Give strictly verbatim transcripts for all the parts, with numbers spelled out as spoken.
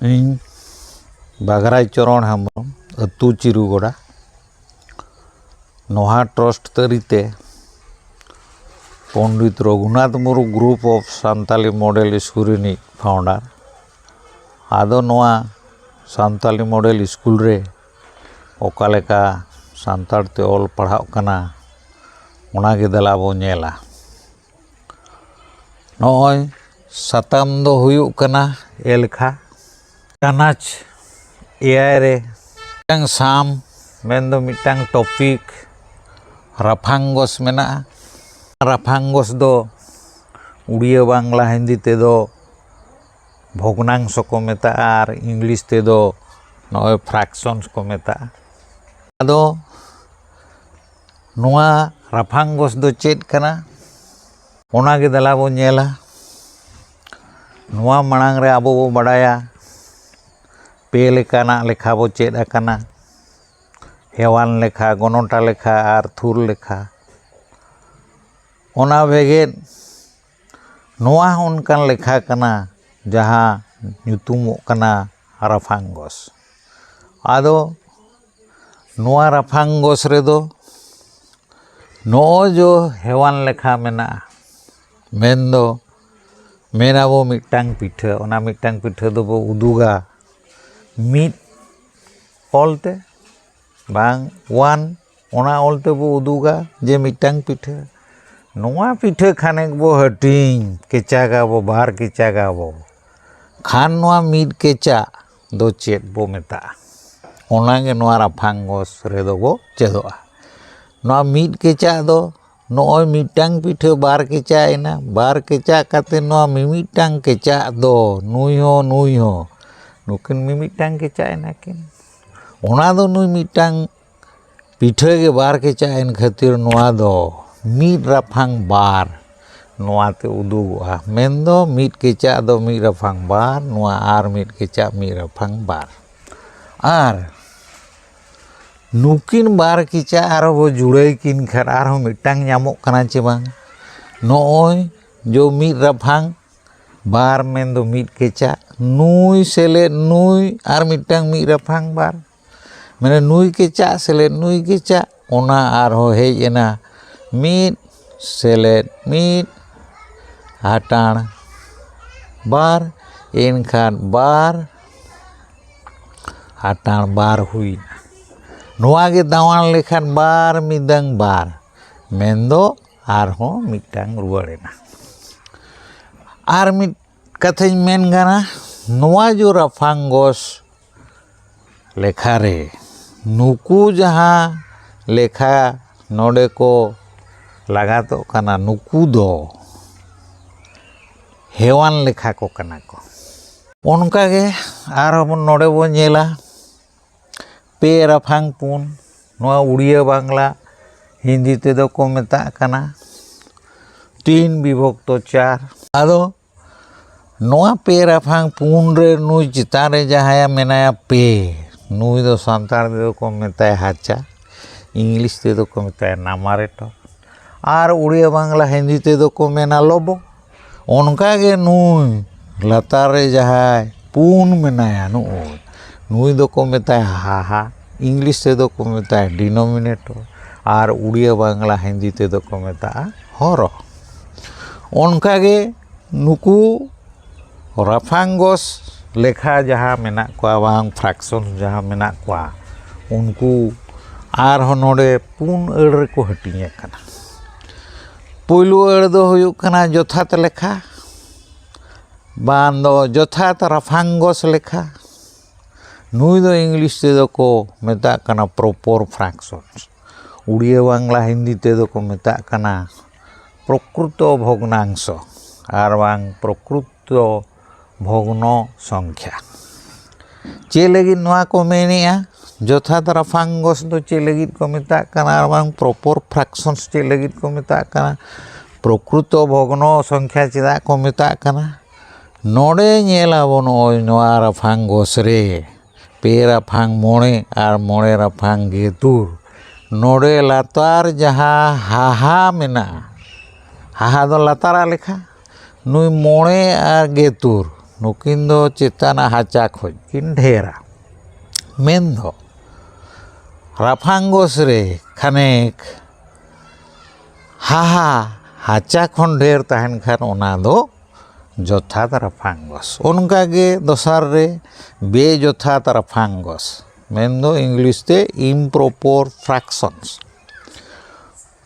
ᱤᱧ ᱵᱟᱜᱽᱨᱟᱭ ᱪᱚᱨᱚᱬ ᱦᱮᱢᱵᱨᱚᱢ, ᱟᱹᱛᱩ ᱪᱤᱨᱩᱜᱚᱰᱟ᱾ ᱱᱚᱣᱟ ᱴᱨᱟᱥᱴ ᱛᱟᱹᱨᱤᱛᱮ Pandit Raghunath Murmu group of Santali model school ᱨᱤᱱᱤᱡ ᱯᱷᱟᱣᱩᱱᱰᱟᱨ᱾ ᱟᱫᱚ ᱱᱚᱣᱟ ᱥᱟᱱᱛᱟᱞᱤ ᱢᱚᱰᱮᱞ ᱥᱠᱩᱞ ᱨᱮ ᱚᱠᱟ ᱞᱮᱠᱟ ᱥᱟᱱᱛᱟᱲ ᱛᱮ ᱚᱞ ᱯᱟᱲᱦᱟᱜ ᱠᱟᱱᱟ, ᱚᱱᱟᱜᱮ ᱫᱮᱞᱟ ᱵᱚ ᱧᱮᱞᱟ᱾ ᱱᱚᱜᱼᱚᱭ ᱥᱟᱛᱟᱢ ᱫᱚ ᱦᱩᱭᱩᱜ ᱠᱟᱱᱟ ᱮᱞᱠᱷᱟ᱾ ᱪᱟᱱᱟᱪ ᱮᱭᱟᱭ ᱨᱮ ᱢᱤᱫᱴᱟᱝ ᱥᱟᱢ, ᱢᱮᱱᱫᱚ ᱢᱤᱫᱴᱟᱝ ᱴᱚᱯᱤᱠ, ᱨᱟᱯᱷᱟᱝ ᱜᱚᱥ ᱢᱮᱱᱟᱜᱼᱟ᱾ ᱨᱟᱯᱷᱟᱝ ᱜᱚᱥ ᱫᱚ ᱩᱲᱤᱭᱟᱹ, ᱵᱟᱝᱞᱟ, ᱦᱤᱱᱫᱤ ᱛᱮᱫᱚ ᱵᱷᱚᱜᱽᱱᱟᱝᱥᱚ ᱠᱚ ᱢᱮᱛᱟᱜᱼᱟ ᱟᱨ ᱤᱝᱞᱤᱥ ᱛᱮᱫᱚ ᱱᱚᱜᱼᱚᱭ ᱯᱷᱨᱟᱠᱥᱚᱱᱥ ᱠᱚ ᱢᱮᱛᱟᱜᱼᱟ᱾ ᱟᱫᱚ ᱱᱚᱣᱟ ᱨᱟᱯᱷᱟᱝ ᱜᱚᱥ ᱫᱚ ᱪᱮᱫ ᱠᱟᱱᱟ? ᱚᱱᱟᱜᱮ ᱫᱮᱞᱟ ᱵᱚᱱ ᱧᱮᱞᱟ᱾ ᱱᱚᱣᱟ ᱢᱟᱲᱟᱝ ᱨᱮ ᱟᱵᱚ ᱵᱚ ᱵᱟᱰᱟᱭᱟ ᱯᱮ ᱞᱮᱠᱟᱱᱟᱜ ᱞᱮᱠᱷᱟ ᱵᱚ ᱪᱮᱫ ᱟᱠᱟᱱᱟ, ᱦᱮᱣᱟᱱ ᱞᱮᱠᱷᱟ, ᱜᱚᱱᱚᱴᱟ ᱞᱮᱠᱷᱟ ᱟᱨ ᱛᱷᱩᱨ ᱞᱮᱠᱷᱟ᱾ ᱚᱱᱟ ᱵᱷᱮᱜᱮᱫ ᱱᱚᱣᱟ ᱦᱚᱸ ᱚᱱᱠᱟᱱ ᱞᱮᱠᱷᱟ ᱠᱟᱱᱟ ᱡᱟᱦᱟᱸ ᱧᱩᱛᱩᱢᱚᱜ ᱠᱟᱱᱟ ᱨᱟᱯᱷᱟᱝ ᱜᱚᱥ᱾ ᱟᱫᱚ ᱱᱚᱣᱟ ᱨᱟᱯᱷᱟᱝ ᱜᱚᱥ ᱨᱮᱫᱚ ᱱᱚᱜᱼᱚᱭ ᱡᱚ ᱦᱮᱣᱟᱱ ᱞᱮᱠᱷᱟ ᱢᱮᱱᱟᱜᱼᱟ, ᱢᱮᱱᱫᱚ ᱢᱮᱱᱟᱵᱚ ᱢᱤᱫᱴᱟᱝ ᱯᱤᱴᱷᱟᱹ, ᱚᱱᱟ ᱢᱤᱫᱴᱟᱝ ᱯᱤᱴᱷᱟᱹ ᱫᱚᱵᱚ ᱩᱫᱩᱜᱟ ᱢᱤᱫ ᱚᱞᱛᱮ, ᱵᱟᱝ ᱚᱣᱟᱱ, ᱚᱱᱟ ᱚᱞ ᱛᱮᱵᱚ ᱩᱫᱩᱜᱟ ᱡᱮ ᱢᱤᱫᱴᱟᱝ ᱯᱤᱴᱷᱟᱹ᱾ ᱱᱚᱣᱟ ᱯᱤᱴᱷᱟᱹ ᱠᱷᱟᱱᱮᱠ ᱵᱚ ᱦᱟᱹᱴᱤᱧ, ᱠᱮᱪᱟᱜᱟᱵᱚ, ᱵᱟᱨ ᱠᱮᱪᱟᱜᱟᱵᱚ᱾ ᱠᱷᱟᱱ ᱱᱚᱣᱟ ᱢᱤᱫ ᱠᱮᱪᱟᱜ ᱫᱚ ᱪᱮᱫ ᱵᱚ ᱢᱮᱛᱟᱜᱼᱟ? ᱚᱱᱟᱜᱮ ᱱᱚᱣᱟ ᱨᱟᱯᱷᱟᱝ ᱜᱚᱥ ᱨᱮᱫᱚ ᱵᱚ ᱪᱮᱫᱚᱜᱼᱟ᱾ ᱱᱚᱣᱟ ᱢᱤᱫ ᱠᱮᱪᱟᱜ ᱫᱚ ᱱᱚᱜᱼᱚᱭ ᱢᱤᱫᱴᱟᱝ ᱯᱤᱴᱷᱟᱹ ᱵᱟᱨ ᱠᱮᱪᱟᱜ ᱮᱱᱟ, ᱵᱟᱨ ᱠᱮᱪᱟᱜ ᱠᱟᱛᱮ ᱱᱚᱣᱟ ᱢᱤᱢᱤᱫᱴᱟᱝ ᱠᱮᱪᱟᱜ ᱫᱚ ᱱᱩᱭ ᱦᱚᱸ ᱱᱩᱭ ᱦᱚᱸ ᱱᱩᱠᱤᱱ ᱢᱤᱢᱤᱫᱴᱟᱝ ᱠᱮᱪᱟᱜ ᱮᱱᱟ ᱠᱤᱱ᱾ ᱚᱱᱟ ᱫᱚ ᱱᱩᱭ ᱢᱤᱫᱴᱟᱝ ᱯᱤᱴᱷᱟᱹ ᱜᱮ ᱵᱟᱨ ᱠᱮᱪᱟᱜ ᱮᱱ ᱠᱷᱟᱹᱛᱤᱨ ᱱᱚᱣᱟ ᱫᱚ ᱢᱤᱫ ᱨᱟᱯᱷᱟᱝ ᱵᱟᱨ, ᱱᱚᱣᱟ ᱛᱮ ᱩᱫᱩᱜᱚᱜᱼᱟ᱾ ᱢᱮᱱᱫᱚ ᱢᱤᱫ ᱠᱮᱪᱟᱜ ᱫᱚ ᱢᱤᱫ ᱨᱟᱯᱷᱟᱝ ᱵᱟᱨ, ᱱᱚᱣᱟ ᱟᱨ ᱢᱤᱫ ᱠᱮᱪᱟᱜ ᱢᱤᱫ ᱨᱟᱯᱷᱟᱝ ᱵᱟᱨ᱾ ᱟᱨ ᱱᱩᱠᱤᱱ ᱵᱟᱨ ᱠᱮᱪᱟᱜ ᱟᱨᱦᱚᱸ ᱵᱚ ᱡᱩᱲᱟᱹᱭ ᱠᱤᱱ ᱠᱷᱟᱱ ᱟᱨᱦᱚᱸ ᱢᱤᱫᱴᱟᱝ ᱧᱟᱢᱚᱜ ᱠᱟᱱᱟ ᱪᱮ ᱵᱟᱝ? ᱱᱚᱜᱼᱚᱭ ᱡᱚ ᱢᱤᱫ ᱨᱟᱯᱷᱟᱝ ᱵᱟᱨ ᱢᱮᱱᱫᱚ ᱢᱤᱫ ᱠᱮᱪᱟᱜ, ᱱᱩᱭ ᱥᱮᱞᱮᱫ ᱱᱩᱭ ᱟᱨ ᱢᱤᱫᱴᱟᱝ ᱢᱤᱫ ᱨᱟᱯᱷᱟᱝ ᱵᱟᱨ, ᱢᱟᱱᱮ ᱱᱩᱭ ᱠᱮᱪᱟᱜ ᱥᱮᱞᱮᱫ ᱱᱩᱭ ᱠᱮᱪᱟᱜ, ᱚᱱᱟ ᱟᱨᱦᱚᱸ ᱦᱮᱡ ᱮᱱᱟ ᱢᱤᱫ ᱥᱮᱞᱮᱫ ᱢᱤᱫ ᱦᱟᱴᱟᱬ ᱵᱟᱨ, ᱮᱱᱠᱷᱟᱱ ᱵᱟᱨ ᱦᱟᱴᱟᱬ ᱵᱟᱨ ᱦᱩᱭᱱᱟ᱾ ᱱᱚᱣᱟ ᱜᱮ ᱫᱟᱣᱟᱱ ᱞᱮᱠᱷᱟᱱ ᱵᱟᱨ ᱢᱤᱫᱟᱝ ᱵᱟᱨ, ᱢᱮᱱᱫᱚ ᱟᱨᱦᱚᱸ ᱢᱤᱫᱴᱟᱝ ᱨᱩᱣᱟᱹᱲ ᱮᱱᱟ᱾ ᱟᱨ ᱢᱤᱫ ᱠᱟᱛᱷᱟᱧ ᱢᱮᱱ ᱜᱟᱱᱟ, ᱱᱚᱣᱟ ᱡᱚ ᱨᱟᱯᱷᱟᱝ ᱜᱚᱥ ᱞᱮᱠᱷᱟ ᱨᱮ ᱱᱩᱠᱩ ᱡᱟᱦᱟᱸ ᱞᱮᱠᱷᱟ ᱱᱚᱰᱮ ᱠᱚ ᱞᱟᱜᱟᱛᱚᱜ ᱠᱟᱱᱟ, ᱱᱩᱠᱩ ᱫᱚ ᱦᱮᱣᱟᱱ ᱞᱮᱠᱷᱟ ᱠᱚ ᱠᱟᱱᱟ ᱠᱚ᱾ ᱚᱱᱠᱟᱜᱮ ᱟᱨᱦᱚᱸ ᱵᱚᱱ ᱱᱚᱰᱮ ᱵᱚᱱ ᱧᱮᱞᱟ ᱯᱮ ᱨᱟᱯᱷᱟᱝ ᱯᱩᱱ, ᱱᱚᱣᱟ ᱩᱲᱤᱭᱟ ᱵᱟᱝᱞᱟ ᱦᱤᱱᱫᱤ ᱛᱮᱫᱚ ᱠᱚ ᱢᱮᱛᱟᱜ ᱠᱟᱱᱟ ᱛᱤᱱ ᱵᱤᱵᱷᱚᱠᱛᱚ ᱪᱟᱨ᱾ ᱟᱫᱚ ᱱᱚᱣᱟ ᱯᱮ ᱨᱟᱯᱷᱟᱝ ᱯᱩᱱ ᱨᱮ ᱱᱩᱭ ᱪᱮᱛᱟᱱ ᱨᱮ ᱡᱟᱦᱟᱸᱭᱟ ᱢᱮᱱᱟᱭᱟ ᱯᱮ, ᱱᱩᱭ ᱫᱚ ᱥᱟᱱᱛᱟᱲ ᱛᱮᱫᱚ ᱠᱚ ᱢᱮᱛᱟᱭᱟ ᱦᱟᱪᱟ, ᱤᱝᱞᱤᱥ ᱛᱮᱫᱚ ᱠᱚ ᱢᱮᱛᱟᱭᱟ ᱱᱟᱢᱟᱨᱮᱴᱚᱨ, ᱟᱨ ᱩᱲᱤᱭᱟ ᱵᱟᱝᱞᱟ ᱦᱤᱱᱫᱤ ᱛᱮᱫᱚ ᱠᱚ ᱢᱮᱱᱟ ᱞᱚᱵᱚ᱾ ᱚᱱᱠᱟᱜᱮ ᱱᱩᱭ ᱞᱟᱛᱟᱨ ᱨᱮ ᱡᱟᱦᱟᱸᱭ ᱯᱩᱱ ᱢᱮᱱᱟᱭᱟ, ᱱᱩᱜᱼᱩᱭ, ᱱᱩᱭ ᱫᱚᱠᱚ ᱢᱮᱛᱟᱭᱟ ᱦᱟᱦᱟ, ᱤᱝᱞᱤᱥ ᱛᱮᱫᱚ ᱠᱚ ᱢᱮᱛᱟᱭᱟ ᱰᱤᱱᱳᱢᱤᱱᱮᱴᱚᱨ, ᱟᱨ ᱩᱲᱤᱭᱟ ᱵᱟᱝᱞᱟ ᱦᱤᱱᱫᱤ ᱛᱮᱫᱚ ᱠᱚ ᱢᱮᱛᱟᱜᱼᱟ ᱦᱚᱨᱚ᱾ ᱚᱱᱠᱟᱜᱮ ᱱᱩᱠᱩ ᱨᱟᱯᱷᱟᱝ ᱜᱚᱥ ᱞᱮᱠᱷᱟ ᱡᱟᱦᱟᱸ ᱢᱮᱱᱟᱜ ᱠᱚᱣᱟ, ᱵᱟᱝ ᱯᱷᱨᱟᱠᱥᱚᱱ ᱡᱟᱦᱟᱸ ᱢᱮᱱᱟᱜ ᱠᱚᱣᱟ, ᱩᱱᱠᱩ ᱟᱨᱦᱚᱸ ᱱᱚᱰᱮ ᱯᱩᱱ ᱟᱹᱲ ᱨᱮᱠᱚ ᱦᱟᱹᱴᱤᱧ ᱟᱠᱟᱱᱟ᱾ ᱯᱩᱭᱞᱩ ᱟᱹᱲ ᱫᱚ ᱦᱩᱭᱩᱜ ᱠᱟᱱᱟ ᱡᱚᱛᱷᱟᱛ ᱞᱮᱠᱷᱟ, ᱵᱟᱝ ᱫᱚ ᱡᱚᱛᱷᱟᱛ ᱨᱟᱯᱷᱟᱝ ᱜᱚᱥ ᱞᱮᱠᱷᱟ᱾ ᱱᱩᱭ ᱫᱚ ᱤᱝᱞᱤᱥ ᱛᱮᱫᱚ ᱠᱚ ᱢᱮᱛᱟᱜ ᱠᱟᱱᱟ ᱯᱨᱚᱯᱚᱨ ᱯᱷᱨᱟᱠᱥᱚᱱ, ᱩᱲᱤᱭᱟ ᱵᱟᱝᱞᱟ ᱦᱤᱱᱫᱤ ᱛᱮᱫᱚ ᱠᱚ ᱢᱮᱛᱟᱜ ᱠᱟᱱᱟ ᱯᱨᱚᱠᱨᱩᱛᱚ ᱵᱷᱚᱜᱽᱱᱟᱝᱥᱚ ᱟᱨ ᱵᱟᱝ ᱯᱨᱚᱠᱨᱩᱛᱚ ᱵᱷᱚᱜᱽᱱᱚ ᱥᱚᱝᱠᱷᱭᱟ᱾ ᱪᱮᱫ ᱞᱟᱹᱜᱤᱫ ᱱᱚᱣᱟ ᱠᱚ ᱢᱮᱱᱮᱜᱼᱟ? ᱡᱚᱛᱷᱟᱛ ᱨᱟᱯᱷᱟᱝ ᱜᱚᱥ ᱫᱚ ᱪᱮᱫ ᱞᱟᱹᱜᱤᱫ ᱠᱚ ᱢᱮᱛᱟᱜ ᱠᱟᱱᱟ ᱟᱨ ᱵᱟᱝ ᱯᱨᱚᱯᱚᱨ ᱯᱷᱨᱟᱠᱥᱚᱱᱥ ᱪᱮᱫ ᱞᱟᱹᱜᱤᱫ ᱠᱚ ᱢᱮᱛᱟᱜ ᱠᱟᱱᱟ? ᱯᱨᱚᱠᱨᱩᱛᱚ ᱵᱷᱚᱜᱽᱱᱚ ᱥᱚᱝᱠᱷᱭᱟ ᱪᱮᱫᱟᱜ ᱠᱚ ᱢᱮᱛᱟᱜ ᱠᱟᱱᱟ? ᱱᱚᱰᱮ ᱧᱮᱞ ᱟᱵᱚ ᱱᱚᱜᱼᱚᱭ ᱱᱚᱣᱟ ᱨᱟᱯᱷᱟᱝ ᱜᱚᱥ ᱨᱮ ᱯᱮ ᱨᱟᱯᱷᱟᱝ ᱢᱚᱬᱮ ᱟᱨ ᱢᱚᱬᱮ ᱨᱟᱯᱷᱟᱝ ᱜᱮᱛᱩᱨ, ᱱᱚᱰᱮ ᱞᱟᱛᱟᱨ ᱡᱟᱦᱟᱸ ᱦᱟᱦᱟ ᱢᱮᱱᱟᱜᱼᱟ, ᱦᱟᱦᱟ ᱫᱚ ᱞᱟᱛᱟᱨᱟᱜ ᱞᱮᱠᱷᱟ, ᱱᱩᱭ ᱢᱚᱬᱮ ᱟᱨ ᱜᱮᱛᱩᱨ, ᱱᱩᱠᱤᱱ ᱫᱚ ᱪᱮᱛᱟᱱᱟᱜ ᱦᱟᱪᱟ ᱠᱷᱚᱱ ᱠᱤᱱ ᱰᱷᱮᱨᱟ᱾ ᱢᱮᱱᱫᱚ ᱨᱟᱯᱷᱟᱝ ᱜᱚᱥ ᱨᱮ ᱠᱷᱟᱱᱮᱠ ᱦᱟᱦᱟ ᱦᱟᱪᱟ ᱠᱷᱚᱱ ᱰᱷᱮᱨ ᱛᱟᱦᱮᱱ ᱠᱷᱟᱱ ᱚᱱᱟ ᱫᱚ ᱡᱚᱛᱷᱟᱛ ᱨᱟᱯᱷᱟᱝ ᱜᱚᱥ᱾ ᱚᱱᱠᱟᱜᱮ ᱫᱚᱥᱟᱨ ᱨᱮ ᱵᱮᱡᱚᱛᱷᱟᱛ ᱨᱟᱯᱷᱟᱝ ᱜᱚᱥ, ᱢᱮᱱᱫᱚ ᱤᱝᱞᱤᱥ ᱛᱮ improper fractions,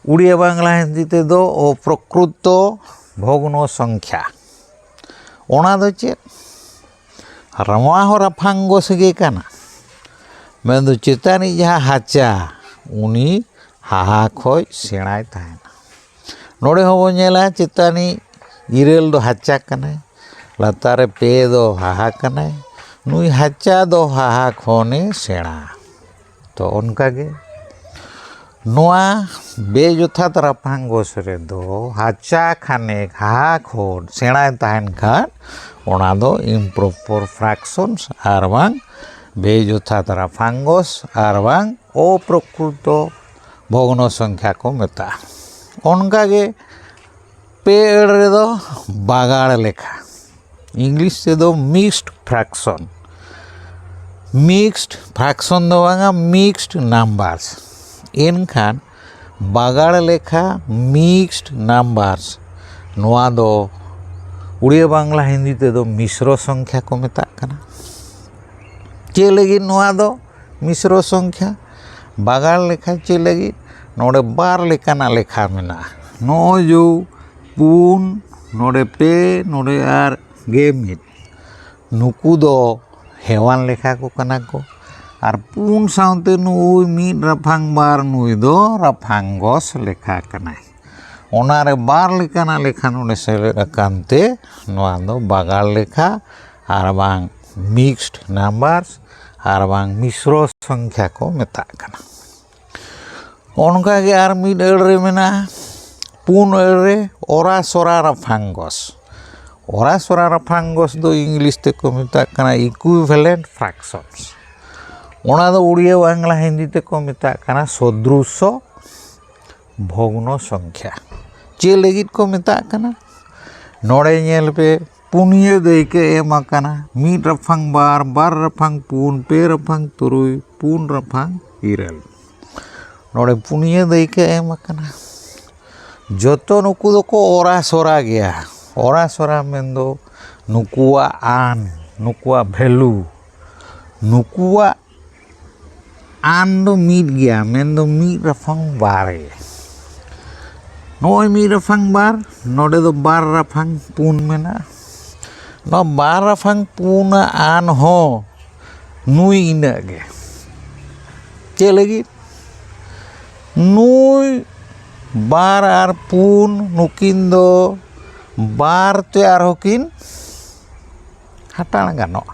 ᱩᱲᱤᱭᱟ ᱵᱟᱝᱞᱟ ᱦᱤᱱᱫᱤ ᱛᱮᱫᱚ ᱚᱯᱨᱚᱠᱨᱩᱛᱚ ᱵᱷᱚᱜᱽᱱᱚ ᱥᱚᱝᱠᱷᱭᱟ᱾ ᱚᱱᱟ ᱫᱚ ᱪᱮᱫ? ᱱᱚᱣᱟ ᱦᱚᱸ ᱨᱟᱯᱷᱟᱝ ᱜᱚᱥ ᱜᱮ ᱠᱟᱱᱟ, ᱢᱮᱱᱫᱚ ᱪᱮᱛᱟᱱᱤᱡ ᱡᱟᱦᱟᱸ ᱦᱟᱪᱟ, ᱩᱱᱤ ᱦᱟᱦᱟ ᱠᱷᱚᱡ ᱥᱮᱬᱟᱭ ᱛᱟᱦᱮᱱᱟ᱾ ᱱᱚᱰᱮ ᱦᱚᱸᱵᱚᱱ ᱧᱮᱞᱟ, ᱪᱮᱛᱟᱱᱤᱡ ᱤᱨᱟᱹᱞ ᱫᱚ ᱦᱟᱪᱟ ᱠᱟᱱᱟᱭ, ᱞᱟᱛᱟᱨ ᱨᱮ ᱯᱮ ᱫᱚ ᱦᱟᱦᱟ ᱠᱟᱱᱟᱭ᱾ ᱱᱩᱭ ᱦᱟᱪᱟ ᱫᱚ ᱦᱟᱦᱟ ᱠᱷᱚᱱᱮ ᱥᱮᱬᱟ᱾ ᱛᱚ ᱚᱱᱠᱟᱜᱮ ᱱᱚᱣᱟ ᱵᱮᱡᱚᱛᱷᱟᱛ ᱨᱟᱯᱷᱟᱝ ᱜᱚᱥ ᱨᱮᱫᱚ ᱦᱟᱪᱟ ᱠᱷᱟᱱᱮᱠ ᱦᱟᱦᱟ ᱠᱷᱚᱱ ᱥᱮᱬᱟᱭ ᱛᱟᱦᱮᱱ ᱠᱷᱟᱱ ᱚᱱᱟ ᱫᱚ improper fractions ᱟᱨ ᱵᱟᱝ ᱵᱮᱡᱚᱛᱷᱟᱛ ᱨᱟᱯᱷᱟᱝ ᱜᱚᱥ ᱟᱨ ᱵᱟᱝ ᱚᱯᱨᱚᱠᱨᱩᱛᱚ ᱵᱷᱚᱜᱽᱱᱚ ᱥᱚᱝᱠᱷᱭᱟ ᱠᱚ ᱢᱮᱛᱟᱜᱼᱟ᱾ ᱚᱱᱠᱟᱜᱮ ᱯᱮ ᱟᱹᱲ ᱨᱮᱫᱚ ᱵᱟᱜᱟᱲ ᱞᱮᱠᱷᱟ, ᱤᱝᱞᱤᱥ ᱛᱮᱫᱚ mixed fraction, mixed fraction ᱫᱚ ᱵᱟᱝᱟ, mixed numbers᱾ ᱮᱱᱠᱷᱟᱱ ᱵᱟᱜᱟᱲ ᱞᱮᱠᱷᱟ, mixed numbers, ᱱᱚᱣᱟ ᱫᱚ ᱩᱲᱤᱭᱟ ᱵᱟᱝᱞᱟ ᱦᱤᱱᱫᱤ ᱛᱮᱫᱚ ᱢᱤᱥᱨᱚ ᱥᱚᱝᱠᱷᱭᱟ ᱠᱚ ᱢᱮᱛᱟᱜ ᱠᱟᱱᱟ᱾ ᱪᱮᱫ ᱞᱟᱹᱜᱤᱫ ᱱᱚᱣᱟ ᱫᱚ ᱢᱤᱥᱨᱚ ᱥᱚᱝᱠᱷᱭᱟ? ᱵᱟᱜᱟᱲ ᱞᱮᱠᱷᱟ ᱪᱮᱫ ᱞᱟᱹᱜᱤᱫ? ᱱᱚᱰᱮ ᱵᱟᱨ ᱞᱮᱠᱟᱱᱟᱜ ᱞᱮᱠᱷᱟ ᱢᱮᱱᱟᱜᱼᱟ᱾ ᱱᱚᱜᱼᱚᱭ ᱡᱮ ᱯᱩᱱ, ᱱᱚᱰᱮ ᱯᱮ, ᱱᱚᱰᱮ ᱟᱨ ᱜᱮ ᱢᱤᱫ, ᱱᱩᱠᱩ ᱫᱚ ᱦᱮᱣᱟᱱ ᱞᱮᱠᱷᱟ ᱠᱚ ᱠᱟᱱᱟ ᱠᱚ᱾ ᱟᱨ ᱯᱩᱱ ᱥᱟᱶᱛᱮ ᱱᱩᱭ ᱢᱤᱫ ᱨᱟᱯᱷᱟᱝ ᱵᱟᱨ, ᱱᱩᱭ ᱫᱚ ᱨᱟᱯᱷᱟᱝ ᱜᱚᱥ ᱞᱮᱠᱷᱟ ᱠᱟᱱᱟᱭ᱾ ᱚᱱᱟᱨᱮ ᱵᱟᱨ ᱞᱮᱠᱟᱱᱟᱜ ᱞᱮᱠᱷᱟ ᱱᱚᱰᱮ ᱥᱮᱞᱮᱫ ᱟᱠᱟᱱ ᱛᱮ ᱱᱚᱣᱟ ᱫᱚ ᱵᱟᱜᱟᱲ ᱞᱮᱠᱷᱟ ᱟᱨ ᱵᱟᱝ mixed numbers ᱟᱨ ᱵᱟᱝ ᱢᱤᱥᱨᱚ ᱥᱚᱝᱠᱷᱭᱟ ᱠᱚ ᱢᱮᱛᱟᱜ ᱠᱟᱱᱟ᱾ ᱚᱱᱠᱟᱜᱮ ᱟᱨ ᱢᱤᱫ ᱟᱹᱲ ᱨᱮ ᱢᱮᱱᱟᱜᱼᱟ, ᱯᱩᱱ ᱟᱹᱲ ᱨᱮ ᱚᱨᱟᱥᱚᱨᱟ ᱨᱟᱯᱷᱟᱝ ᱜᱚᱥ᱾ ᱚᱨᱟᱥᱚᱨᱟ ᱨᱟᱯᱷᱟᱝ ᱜᱚᱥ ᱫᱚ ᱤᱝᱞᱤᱥ ᱛᱮᱠᱚ ᱢᱮᱛᱟᱜ ᱠᱟᱱᱟ equivalent fractions᱾ ᱚᱱᱟ ᱫᱚ ᱩᱲᱤᱭᱟ ᱵᱟᱝᱞᱟ ᱦᱤᱱᱫᱤ ᱛᱮᱠᱚ ᱢᱮᱛᱟᱜ ᱠᱟᱱᱟ ᱥᱚᱫᱨᱩᱥᱚ ᱵᱷᱚᱜᱽᱱᱚ ᱥᱚᱝᱠᱷᱭᱟ᱾ ᱪᱮᱫ ᱞᱟᱹᱜᱤᱫ ᱠᱚ ᱢᱮᱛᱟᱜ ᱠᱟᱱᱟ? ᱱᱚᱰᱮ ᱧᱮᱞ ᱯᱮ, ᱯᱩᱱᱭᱟᱹ ᱫᱟᱹᱭᱠᱟᱹ ᱮᱢ ᱟᱠᱟᱱᱟ᱾ ᱢᱤᱫ ᱨᱟᱯᱷᱟᱝ ᱵᱟᱨ, ᱵᱟᱨ ᱨᱟᱯᱷᱟᱝ ᱯᱩᱱ, ᱯᱮ ᱨᱟᱯᱷᱟᱝ ᱛᱩᱨᱩᱭ, ᱯᱩᱱ ᱨᱟᱯᱷᱟᱝ ᱤᱨᱟᱹᱞ᱾ ᱱᱚᱰᱮ ᱯᱩᱱᱭᱟᱹ ᱫᱟᱹᱭᱠᱟᱹ ᱮᱢ ᱟᱠᱟᱱᱟ᱾ ᱡᱚᱛᱚ ᱱᱩᱠᱩ ᱫᱚᱠᱚ ᱚᱨᱟ ᱥᱚᱨᱟ ᱜᱮᱭᱟ᱾ ᱚᱨᱟ ᱥᱚᱨᱟ ᱢᱮᱱᱫᱚ ᱱᱩᱠᱩᱣᱟᱜ ᱟᱱ, ᱱᱩᱠᱩᱣᱟᱜ ᱵᱷᱮᱞᱩ, ᱱᱩᱠᱩᱣᱟᱜ ᱟᱱ ᱫᱚ ᱢᱤᱫ ᱜᱮᱭᱟ, ᱢᱮᱱᱫᱚ ᱢᱤᱫ ᱨᱟᱯᱷᱟᱝ ᱵᱟᱨ ᱜᱮ᱾ ᱱᱚᱜᱼᱚᱭ ᱢᱤᱫ ᱨᱟᱯᱷᱟᱝ ᱵᱟᱨ, ᱱᱚᱰᱮ ᱫᱚ ᱵᱟᱨ ᱨᱟᱯᱷᱟᱝ ᱯᱩᱱ ᱢᱮᱱᱟᱜᱼᱟ᱾ ᱱᱚᱣᱟ ᱵᱟᱨ ᱨᱟᱯᱷᱟᱝ ᱯᱩᱱᱟᱜ ᱟᱱ ᱦᱚᱸ ᱱᱩᱭ ᱤᱱᱟᱹᱜ ᱜᱮ᱾ ᱪᱮᱫ ᱞᱟᱹᱜᱤᱫ? ᱱᱩᱭ ᱵᱟᱨ ᱟᱨ ᱯᱩᱱ ᱱᱩᱠᱤᱱ ᱫᱚ ᱵᱟᱨ ᱛᱮ ᱟᱨᱦᱚᱸ ᱠᱤᱱ ᱦᱟᱛᱟᱲ ᱜᱟᱱᱚᱜᱼᱟ᱾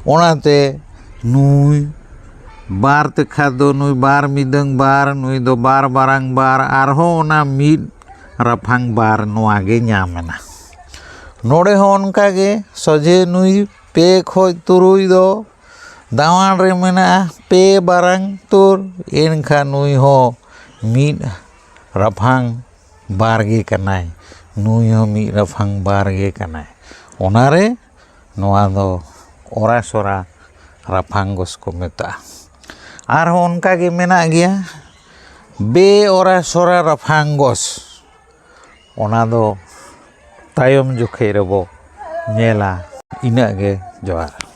ᱚᱱᱟᱛᱮ ᱱᱩᱭ ᱵᱟᱨ ᱛᱮᱠᱷᱟ ᱫᱚ ᱱᱩᱭ ᱵᱟᱨ ᱢᱤᱫᱟᱹᱝ ᱵᱟᱨ, ᱱᱩᱭ ᱫᱚ ᱵᱟᱨ ᱵᱟᱨᱟᱝ ᱵᱟᱨ, ᱟᱨᱦᱚᱸ ᱚᱱᱟ ᱢᱤᱫ ᱨᱟᱯᱷᱟᱝ ᱵᱟᱨ ᱱᱚᱣᱟ ᱜᱮ ᱧᱟᱢ ᱮᱱᱟ᱾ ᱱᱚᱰᱮ ᱦᱚᱸ ᱚᱱᱠᱟ ᱜᱮ ᱥᱚᱡᱷᱮ ᱱᱩᱭ ᱯᱮ ᱠᱷᱚᱡ ᱛᱩᱨᱩᱭ ᱫᱚ ᱫᱟᱣᱟᱱ ᱨᱮ ᱢᱮᱱᱟᱜᱼᱟ ᱯᱮ ᱵᱟᱨᱟᱝ ᱛᱩᱨ, ᱮᱱᱠᱷᱟᱱ ᱱᱩᱭ ᱦᱚᱸ ᱢᱤᱫ ᱨᱟᱯᱷᱟᱝ ᱵᱟᱨ ᱜᱮ ᱠᱟᱱᱟᱭ, ᱱᱩᱭ ᱦᱚᱸ ᱢᱤᱫ ᱨᱟᱯᱷᱟᱝ ᱵᱟᱨ ᱜᱮ ᱠᱟᱱᱟᱭ᱾ ᱚᱱᱟᱨᱮ ᱱᱚᱣᱟ ᱫᱚ ᱚᱨᱟ ᱥᱚᱨᱟ ᱨᱟᱯᱷᱟᱝ ᱜᱚᱥ ᱠᱚ ᱢᱮᱛᱟᱜᱼᱟ᱾ ᱟᱨᱦᱚᱸ ᱚᱱᱠᱟ ᱜᱮ ᱢᱮᱱᱟᱜ ᱜᱮᱭᱟ ᱵᱮ ᱚᱨᱟ ᱥᱚᱨᱟ ᱨᱟᱯᱷᱟᱝ ᱜᱚᱥ, ᱚᱱᱟ ᱫᱚ ᱛᱟᱭᱚᱢ ᱡᱚᱠᱷᱮᱡ ᱨᱮᱵᱚ ᱧᱮᱞᱟ᱾ ᱤᱱᱟᱹᱜ ᱜᱮ, ᱡᱚᱦᱟᱨ᱾